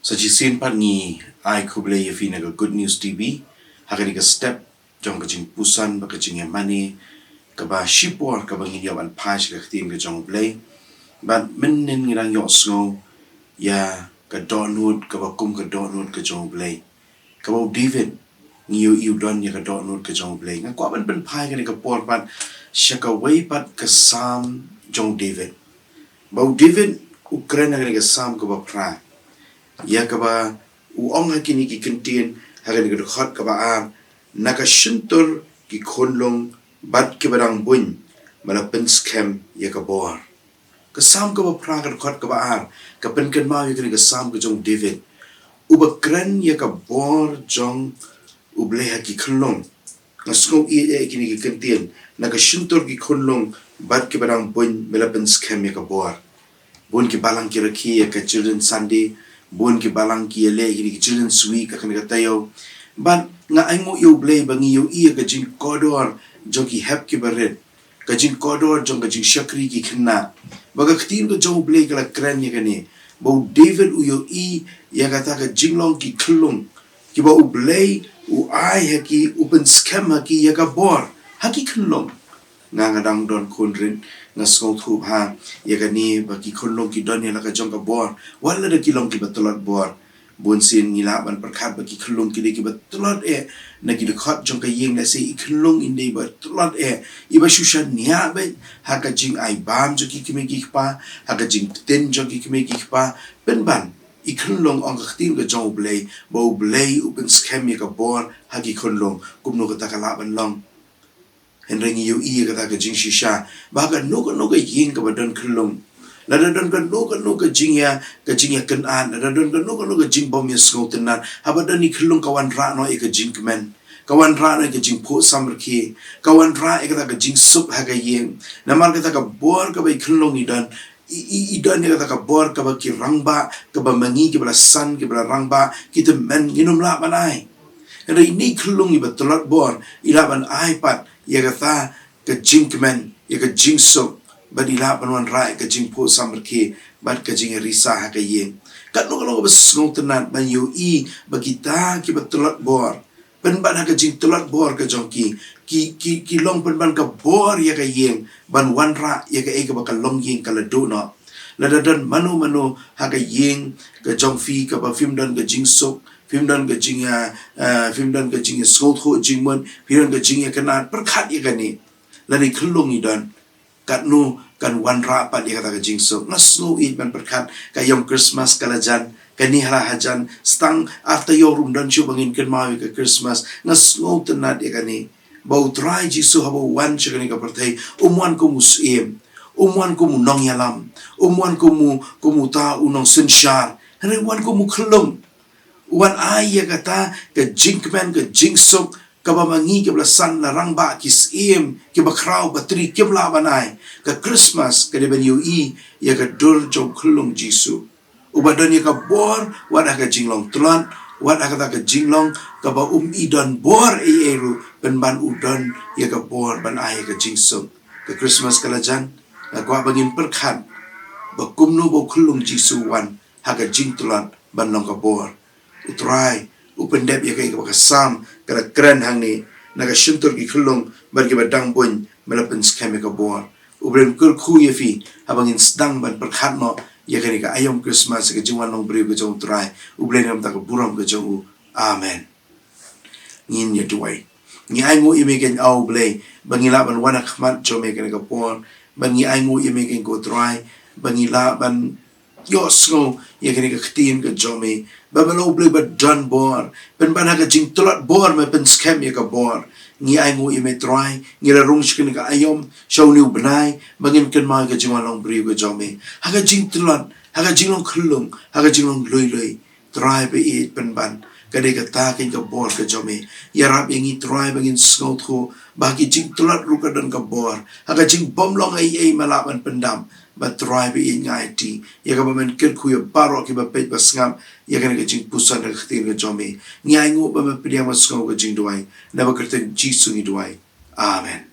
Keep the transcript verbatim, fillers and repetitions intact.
Sa shisien pat ngi ai khublei ïa phi na ka Good News T V ha kane ka step jong ka jingpuson bad ka jingïamane kaba shipor kaba ngin ïoh ban phai sha ka ktien ka jong U Blei. Bad mynnin ngi dang ïohsngew ïa ka dohnud kaba kum ka dohnud ka jong U Blei, kaba u David ngi ïohi u don ïa ka dohnud ka jong U Blei. Nga kwah ban pynphai kane ka por pat sha kawei pat ka Salm jong u David. Ba u David u kren ha kane ka Salm kaba phra ïa kaba u ong ha kine ki kyntien, ha kane ka dkhot kaba ar: Na ka shyntur ki khunlung bad kiba dang buiñ me la pynskhem ïa ka bor. Ka Salm kaba phra, ka dkhot kaba ar, ka pynkynmaw ïa kane ka Salm ka jong u David, uba kren ïa ka bor jong U Blei ha ki khunlung. Nga sngew ïeit ïa kine ki kyntien: Na ka shyntur ki khunlung bad kiba dang buiñ me la pynskhem ïa ka bor. Bun ki balang ki rakhe ïa ka Children's Sunday, bun ki balang ki ïaleh ïa kine ki Children's Week ha kane ka taïew. Bad nga ainguh ïa U Blei ba ngi ïohi ïa ka jingkordor jong ki hep kiba rit, ka jingkordor jong ka jingshakri ki khynnah. Ba ka ktien ka jong U Blei ka la kren ïa kane, ba u David u ïohi ïa kata ka jinglong ki khunlung kiba U Blei u ai ha ki, u pynskhem ha ki ïa ka bor ha ki khunlung. Nga, nga dang don khun rit, nga sngewthuh bha ïa kane, ba ki khunlung ki don ïa la ka jong ka bor wat lada ki long kiba tlot bor. Bunsien ngi lah ban pyrkhat ba ki khunlung ki dei kiba tlot eh na ki dkhot jong ka ïing, lehse i khunlung in dei ba tlot eh, iba shu shaniah beit ha ka jingai bam jong ki kmie ki kpa, ha ka jingpyntip jong ki kmie ki kpa. Pynban i khunlung, ong ka ktien ka jong U Blei ba U Blei u pynskhem ïa ka bor ha ki khunlung. Kumno kata ka lah ban long? Hynrei ngi ïohi ïa kata ka jingshisha ba ha kano kano ka ïing kaba don khunlung, lada don kano kano ka jingïa, ka jingïakynad, lada don kano kano ka jingbym ïasngewtynnad, haba don i khunlung ka wanrah noh ïa ka jingkmen, ka wanrah noh ïa ka jingphuh samrkhie, ka wanrah ïa kata ka jingsuk ha ka ïing. Namar kata ka bor kaba i khunlung i don, i, i, i don ïa kata ka bor kaba ki rangbah, kaba ma ngi kiba la san, kiba la rangbah, ki tymmen ngin ym lah ban ai. Hynrei ine i khunlung iba tlot bor i lah ban ai pat ïa kata ka jingkmen, ïa ka jingsuk, bad i lah ban wanrah ïa ka jingphuh samrkhie bad ka jingïarisa ha ka ïing. Katno katno kaba sngewtynnad ban ïohi ba kita kiba tlot bor, pynban ha ka jingtlot bor ka jong ki, ki, ki, ki long pynban ka bor ïa ka ïing ban wanrah ïa kaei kaba ka longïing ka la duh noh. Lada don mano mano ha ka ïing ka jong phi kaba phim don ka jingsuk, phim don ka jing, ah, ah, phim don ka jingsngewthuh jingmut, phim don ka jingïakynad, pyrkhat ïa kane. Lada i khunlung i don, katno kan wanrah pat ïa kata ka jingsuk? Nga sngew ïeit ban pyrkhat, ka aïom Christmas ka la jan, kane ha la hajan, sa tang ar taïew ruh ym don shuh ba ngin kynmaw ïa ka Christmas. Nga sngewtynnad ïa kane, ba U Trai Jisu haba u wan sha kane ka pyrthei, um wan kum u syiem, um wan kum u nongïalam, um wan kum u, kum uta u nongsynshar. Hynrei u wan kum u khunlung. U wan ai ïa kata ka jingkmen, ka jingsuk kaba ma ngi kiba la san, la rangbah, ki syiem, kiba khraw, batri kim lah ban ai. Ka Christmas ka dei ban ïohi ïa ka dur jong u khunlung Jisu, uba don ïa ka bor wat ha ka jinglong tlot, wat ha kata ka jinglong kaba um i don bor ei ei ruh, pynban u don ïa ka bor ban ai ïa ka jingsuk. Ka Christmas ka la jan, nga kwah ba ngin pyrkhat ba kumno ba u khunlung Jisu u wan ha ka jingtlot ban long ka bor. U Trai u pyndep ïa kaei kaba ka Salm ka la kren hangne: Na ka shyntur ki khunlung bad kiba dang buiñ me la pynskhem ïa ka bor. U Blei un kyrkhu ïa phi haba ngin sdang ban pyrkhat noh ïa kane ka aïom Christmas, ïa ka jingwan long briew ka jong U Trai. U Blei un ai ïa ka burom ka jong u. Amen. Ngin ïa duwai. Ngi ainguh ïa me kein, A U Blei, ba ngi lah ban wan ha khmat jong me kane ka por, ba ngi ainguh ïa me kein, ko Trai, ba ngi lah ban ïohsngew ïa kane ka ktien ka jong me, ba me long U Blei ba don bor, pynban ha ka jingtlot bor me pynskhem ïa ka bor. Ngi ainguh ïa me Trai, ngi la rung sha kane ka aïom, sha une u bnai, ba ngin kynmaw ïa ka jingwan long briew ka jong me ha ka jingtlot, ha ka jinglong khunlung, ha ka jinglong lui lui. Trai ba ïeit, pynban ka dei kata kein ka bor ka jong me. Ïarap ïa ngi Trai ba ngin sngewthuh ba ha ki jingtlot ruh ka don ka bor. Ha ka jingbymlong ei ei me lah ban pyndam. Bad Trai ba ïeit, nga aiti ïa kaba men kyrkhu ïa baroh kiba peit ba sngap ïa kane ka jingpuson ha ka ktien ka jong me. Ngi ainguh ba me pdiang ban sngew ka jingduwai, na ka kyrteng Jisu ngi duwai. Amen.